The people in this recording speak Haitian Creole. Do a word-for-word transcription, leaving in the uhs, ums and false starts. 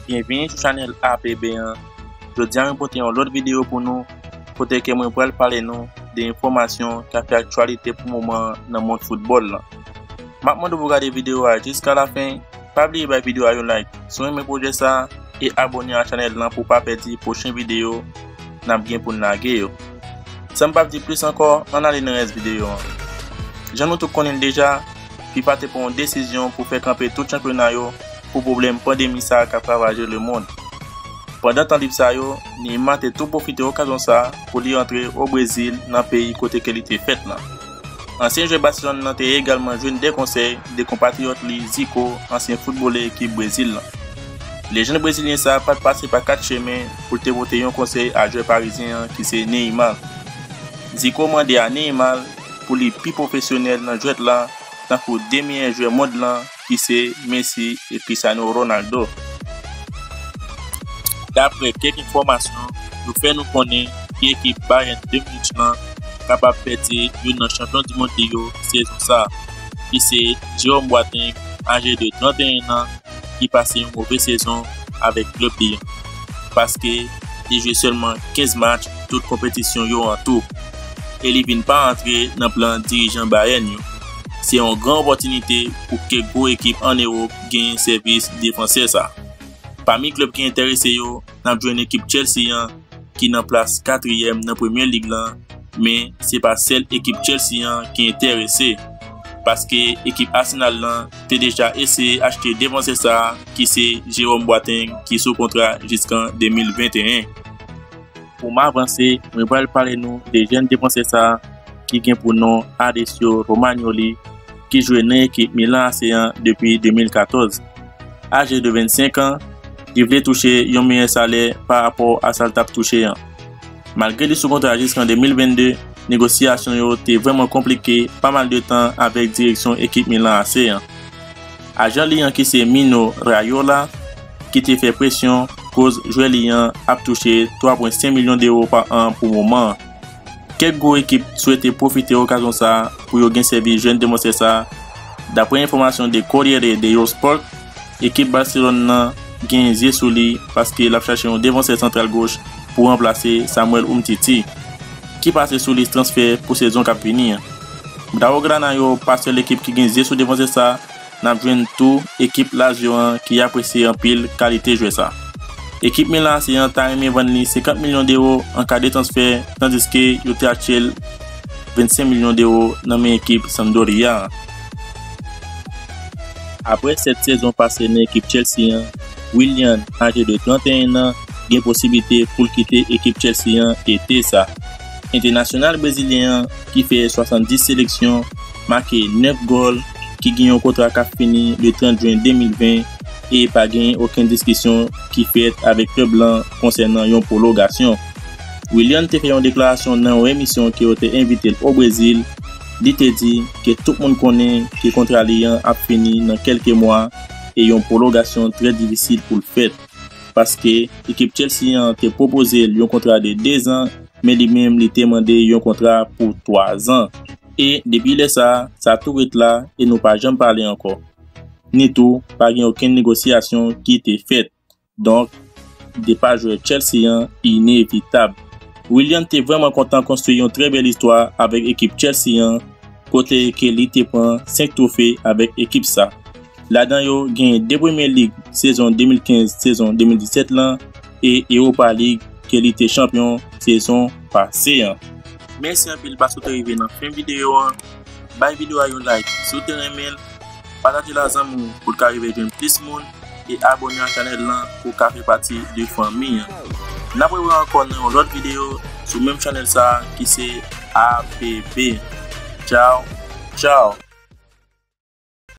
Byenvini sou chanèl A P B an. Jodi a mwen pote yon lòt videyo pou nou, kote ke mwen pral pale nou de enfòmasyon k ap fè aktyalite pou moman an nan mond foutbòl lan. M ap mande w pou gade videyo a jiska lafen. Pa bliye bay videyo a yon like si w renmen pwojè sa a e abòne a chanèl lan pou w pa pèdi pwochen videyo n ap gen pou n lage yo. San m p ap di plis ankò, ann ale nan rès videyo an. Jan nou tout konnen l deja, fifa te pran yon desizyon pou fè kanpe tout chanpyona yo pou pwoblèm pandemi sa a k ap ravaje lemonn. Pandan tan lib sa yo, Neymar te tou pwofite okazyon sa a pou li antre o Brezil, nan peyi kote ke li te fèt lan. Ansyen jwè Baselòn nan te egalman jwenn de konsèy de konpatriyòt li Zico, ansyen foutbolè ekip Brezil lan. Lejann brezilyen sa a pa t pase pa kat chemen pou l te pote yon konsèy a jwè parizyen an ki se Neymar. Zico mande a Neymar pou li pi pwofesyonèl nan jwèt la, tankou de meyè jwè mond lan ki se Messi e Cristiano Ronaldo. Daprè kèk enfòmasyon, yo fè nou konnen ke ekip Bayern de Munich lan kapab pèdi youn nan chanpyon di mond li yo sezon sa a, ki se Jerome Boateng, aje de trannteyen an, ki pase yon move sezon avèk klèb li an, paske li jwe sèlman kenz match tout konpetisyon yo an tou, e li vin pa antre nan plan dirijan Bayern yo. Se yon gran opòtinite pou kèk gwo ekip ann Ewòp genyen sèvis defansè sa a. Pami klèb ki enterese yo, n ap jwenn ekip Chelsea an, ki nan plas katriyèm nan Premye Lig lan, men se pa sèl ekip Chelsea an ki enterese, paske ekip Arsenal lan te deja eseye achte defansè sa a, ki se Jerome Boateng, ki sou kontra jiskan de mil venteyen. Pou m avanse, mwen pral pale nou de jèn defansè sa a ki gen pou non Alessio Romagnoli, ki jwe nan ekip Milan A C an depi de mil katòz. Aje de vennsenk an, li vle touche yon meyè salè pa rapò a sa l t ap touche an. Malgre li sou kontra jiskan de mil vennde, negosyasyon yo te vrèman konplike pa mal de tan avèk direksyon ekip Milan A C an. Ajan li an ki se Mino Raiola, ki te fè presyon, koz jwè li an ap touche twa pwen senk milyon dewo pa an pou moman an. Kèk gwo ekip swete pwofite okazyon sa a pou yo gen sèvis jèn defansè sa a. Daprè enfòmasyon de Corriere dello Sport, ekip Barcelone nan gen zye sou li, paske l ap chache yon defansè santral goch pou ranplase Samuel Umtiti, ki pase sou lis transfè pou sezon k ap vini an. Blaugrana yo pa sèl ekip ki gen zye sou defansè sa a, n ap jwenn tou ekip Lazio an ki apresye anpil kalite jwè sa. Ekip Milan A C an ta renmen vann li senkant milyon dewo an ka de transfè, tandiske yo te achte l vennsenk milyon dewo nan men ekip Sampdoria an. Apre sèt sezon pase nan ekip Chelsea an, Willian, aje de trannteyen an, gen posiblite pou l kite ekip Chelsea an ete sa. Entènasyonal brezilyen an, ki fè swasanndis seleksyon, make nèf gòl, ki gen yon kontra k ap fini le trant jen de mil ven, e pa gen okenn diskisyon ki fèt avèk klèb lan konsènan yon pwolongasyon. Willian te fè yon deklarasyon nan yon emisyon ke yo te envite l o Brezil. Li te di ke tout moun konnen ke kontra li an ap fini nan kèlke mwa, e yon pwolongasyon trè difisil pou l fèt, paske ekip Chelsea an te pwopoze l yon kontra de de zan, men li menm li te mande yon kontra pou twa zan. E depi lè sa a, sa tou ret la e nou pa janm pale ankò. Ni tou, pa gen okenn negosyasyon ki te fèt. Donk, depa jwè Chelsea an inevitab. Willian te vrèman kontan konstwi yon trè bèl istwa avèk ekip Chelsea an, kote ke li te pran senk twofe avèk ekip sa. Ladan yo, genyen de Premye Lig sezon de mil kenz, sezon de mil disèt lan, e Europa League ke li te chanpyon sezon pase an. Mèsi anpil paske w te rive nan fen videyo an. Bay videyo a yon like si w te renmen l. Pataje l a zanmi w pou l ka rive jwenn plis moun, e abòne a chanèl lan pou w ka fè pati de fanmi an. N ap rewè ankò nan yon lòt videyo sou menm chanèl sa a ki se A P B. Tchaw, tchaw.